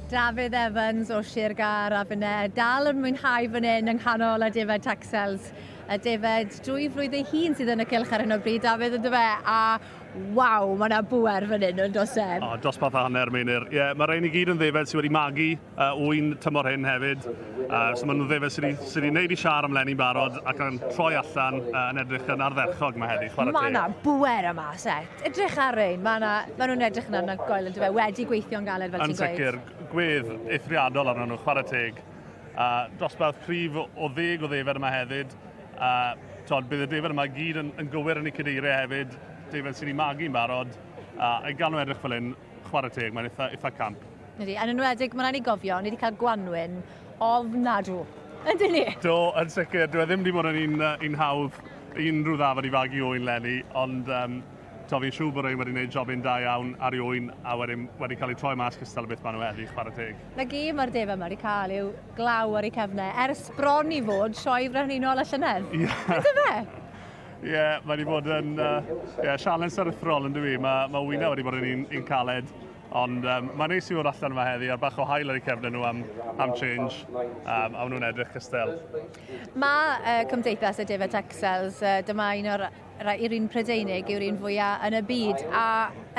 Dafydd Evans o Sir Gâr a finne dal yn mwynhau fan hyn yng nghanol y defaid Texels. Y defaid dwy flwydd ei hun sydd yn y cylch ar hyn o bryd, Dafydd, yndyfe? A waw, mae yna bŵer fan hyn, yn does e? O, dosbarth a hanner, Meinir. Ie, yeah, mae rhain i gyd yn ddefed sydd wedi magu ŵyn tymor hyn hefyd. So maen nhw'n ddefed sydd wedi, sy wedi wneud i siar am leni'n barod ac yn troi allan yn edrych yn ardderchog mae heddi, chwarae teg. Mae yna bŵer yma, set. Edrych ar rein, mae yna, maen nhw'n edrych yn anhygoel yn dyfe, wedi gweithio'n galed fel ti'n gweud. Yn sicr, gwedd eithriadol arnyn nhw, chwarae teg. Dosbarth cryf o ddeg o ddefed yma hefyd. Tod, bydd y defed yma gyd yn, yn gywir yn eu cadeiriau hefyd, defed sydd wedi magu'n barod. A i gael nhw edrych fel hyn, chwarae teg, mae'n eitha, eitha camp. Ydy, yn enwedig, mae'n rhaid ni gofio, ni wedi cael gwanwyn ofnadw. Ydyn ni? Do, yn sicr. Dwi e ddim wedi bod yn un, un hawdd unrhyw ddafad i fagu oen lenni, ond um, to, fi'n siŵr bod rhain wedi gwneud jobyn da iawn ar ei oen a wedyn wedi cael eu troi mas cystal o beth maen nhw heddi, chwarae teg. Na gyd mae'r defa yma wedi cael yw glaw ar eu cefnau ers bron i fod sioe frenhinol y llynedd. Ie. Ynddo fe? Ie, yeah, mae wedi bod yn uh, yeah, sialens aruthrol yn dwi. Mae, mae wyna wedi bod yn un, un caled. Ond um, mae'n neis i fod allan yma heddi, a'r bach o haul ar eu cefnau nhw am, am change, um, a maen nhw'n edrych cystel. Mae Cymdeithas y Defaid Texels, dyma un o'r i'r un Prydeinig yw'r un fwyaf yn y byd. A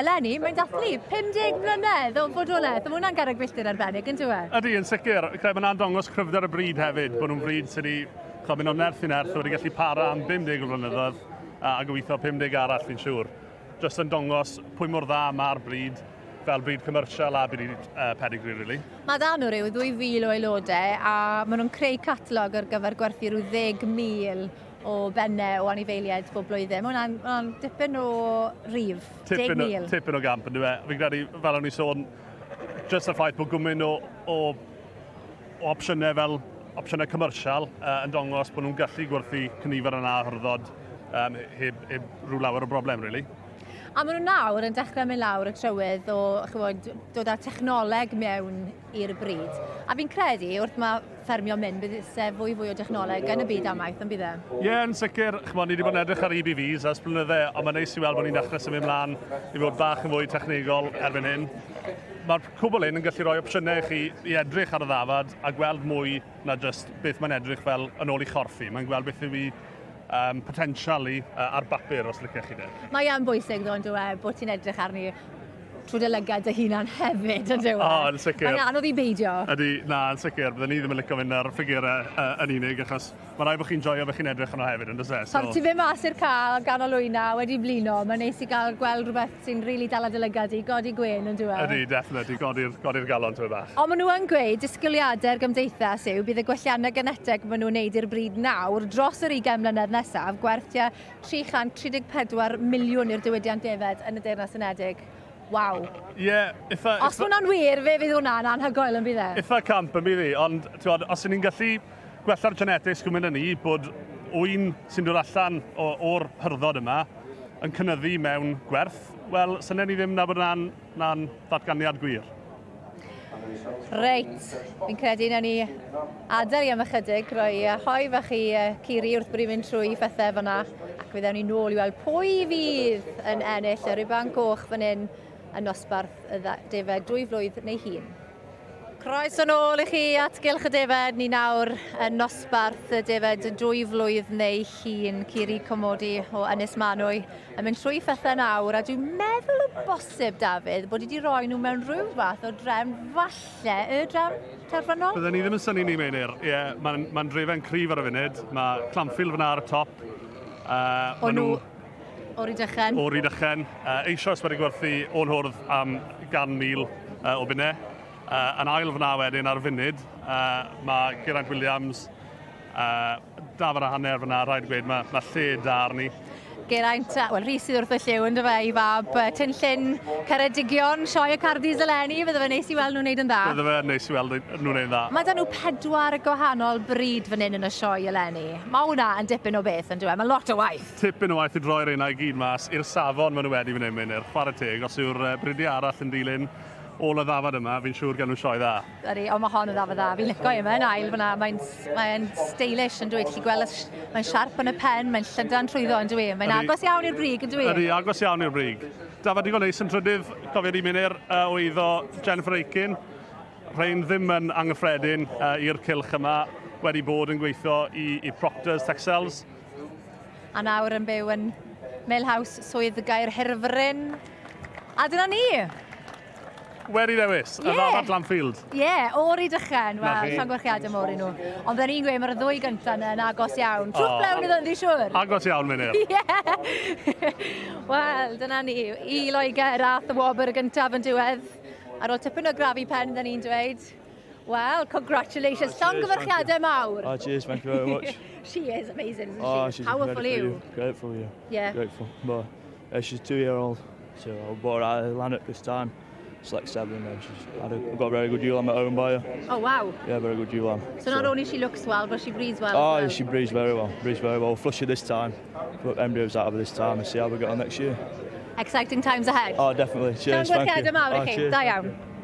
eleni, mae'n dathlu 50 mlynedd o fodolaeth. Mae hwnna'n garreg filltir arbennig, yn dwi? Ydy, yn sicr. Credu mae'n dangos cryfder y bryd hefyd, bod nhw'n bryd sydd wedi mynd o nerth i nerth, wedi gallu para am 50 o flynyddoedd, a gobeithio 50 arall, fi'n siŵr. Jyst yn dangos pwy mor dda mae'r bryd, fel bryd commercial a bryd pedigree, really. Mae 'da nhw ryw 2,000 o aelodau a maen nhw'n creu catalog ar gyfer gwerthu rhyw 10,000 o bennau o anifeiliaid bob blwyddyn. Mae hwnna'n ma dipyn o rif, 10,000. Tipyn o gamp, yn dweud. E? Fi'n credu, fel o'n i sôn, jyst y ffaith bod gwmyn o, o, o opsiynau fel opsiynau commercial uh, yn dangos bod nhw'n gallu gwerthu cynifer yna hyrddod um, heb, heb rhyw lawer o broblem, really. A maen nhw nawr yn dechrau mynd lawr y trywydd o chymod, dod â technoleg mewn i'r bryd. A fi'n credu, wrth mae ffermio mynd, bydd eisiau fwy fwy o dechnoleg yn y byd amaeth, yn bydd e? Ie, yeah, yn sicr. Chymod, ni wedi bod yn edrych ar EBVs ers blynydde, ond mae'n neis i weld bod ni'n dechrau symud mlaen i fod bach yn fwy technegol erbyn hyn. Mae'r cwbl hyn yn gallu rhoi opsiynau i chi i edrych ar y ddafad a gweld mwy na jyst beth mae'n edrych fel yn ôl i chorff hi. Mae'n gweld beth yw i um, potensial i uh, ar bapur, os licech chi de. Mae yn bwysig ddo, yn dweud, bod ti'n edrych arni trwy dy lygad dy hunan hefyd, yn dweud. O, oh, yn sicr. Mae'n anodd i beidio. Ydy, na, yn sicr. Byddwn ni ddim yn licio fynd ar ffigurau uh, yn unig, achos mae rhaid bod chi'n joio fe chi'n edrych arno hefyd, yn does e? So... Pan ti'n mynd mas i'r cael ganol wyna, wedi blino, mae'n neis i gael gweld rhywbeth sy'n rili really dala dy lygad i, godi gwên yn dweud. Ydy, definitely, godi'r godi galon tywy bach. Ond maen nhw yn gweud, disgwyliadau'r gymdeithas yw bydd y gwelliannau geneteg maen nhw'n wneud i'r bryd nawr dros yr 20 mlynedd nesaf gwerth tua 334 miliwn i'r diwydiant defaid yn y Deyrnas Unedig. Waw. Ie, yeah, eitha... Os hwnna'n wir, fe fydd hwnna'n anhygoel yn bydd e? Eitha camp yn bydd i, ond ti'n os ydyn ni'n gallu gwella'r genetics gwmyn yn ni, bod ŵyn sy'n dod allan o'r hyrddod yma yn cynyddu mewn gwerth, wel, synen ni ddim na bod yna'n na ddatganiad gwir. Reit, fi'n credu nawn ni adael i am ychydig, roi hoi fach i Ciri wrth bod i'n mynd trwy phethau fyna, ac fe ddewn ni nôl i weld pwy fydd yn ennill y ruban coch fan hyn yn nosbarth y defaid dwy flwydd neu hun. Croeso nôl i chi at Gylch y Defaid. Ni nawr yn nosbarth y defaid dwy flwydd neu hun, Ciri Comodi o Ynys Manwy yn mynd trwy phethau nawr, a dwi'n meddwl o bosib, Dafydd, bod i wedi rhoi nhw mewn rhyw fath o drefn, falle y drefn terfynol? Bydden ni ddim yn synnu ni, Meinir. Ie, yeah, mae'n ma drefen cryf ar y funud. Mae Clanfield fyna ar y top. O nhw o Rydychen. O Rydychen. Eisoes wedi gwerthu o'n hwrdd am 100,000 o bunnau. Yn ail fyna wedyn ar y funud, mae Geraint Williams, dafar a hanner fyna, rhaid gweud, mae, mae lle da arni. Geraint, wel Rhys sydd wrth y lliw yn dyfe, i fab Tyn Llyn, Ceredigion, Sioe y Cardis eleni, fydde fe neis i weld nhw'n neud yn dda. Bydde fe neis i weld nhw'n neud yn dda. Mae da nhw pedwar gwahanol bryd fan hyn yn y sioe eleni. Mae hwnna yn dipyn o beth yn dywe, mae lot o waith. Tipyn o waith i droi'r rheina i gyd mas i'r safon maen nhw wedi fan hyn, Meinir. Chwarae teg, os yw'r bridiau arall yn dilyn ôl y ddafad yma, fi'n siŵr gan nhw sioe dda. Ydy, ond mae hon yn ddafad dda. Fi'n licio i, mae'n ail fyna, mae'n mae stylish yn dweud. Chi gweld, mae'n siarp yn y pen, mae'n llydan trwyddo yn dwi. Mae'n agos iawn i'r brig yn dwi. Ydy, agos iawn i'r brig. Dafad digon neis yn trydydd, cofio di Meinir, o eiddo Jennifer Aiken. Rhain ddim yn anghyffredin i'r cylch yma, wedi bod yn gweithio i Proctors Texels. A nawr yn byw yn Mill House, Swydd Gaerhirfryn. A dyna ni! Wedi dewis, y ddafad Glanfield. Ie, yeah, o'r i dychan. Wel, llongyfarchiadau mawr i nhw. Ond fydden ni'n gweud mae'r ddwy gyntaf yna yn agos iawn. Trwch blewn iddo, yndi siwr? Agos iawn, Meinir. Ie! Wel, dyna ni. I Loegr ath y wobr y gyntaf yn diwedd. Ar ôl tipyn o grafu pen, dyn ni'n dweud. Wel, congratulations. Oh, Llongyfarchiadau mawr. Oh, cheers, thank you very much. She is amazing, isn't oh, she? She's Powerful you. Grateful, yeah. Grateful. But she's 2-year-old, so I bought her out of Lanark this time. Select 7 and she's had a, got a very good ewe lamb at home by her. Oh, wow. Yeah, very good ewe lamb. So not only she looks well, but she breeds well. Oh, well. Yeah, she breeds very well. Breeds very well. Flush her this time. Put embryos out of her this time and see how we get on next year. Exciting times ahead. Oh, definitely. Cheers, thank you. Mawr i Oh, chi. cheers, Da thank iawn. you.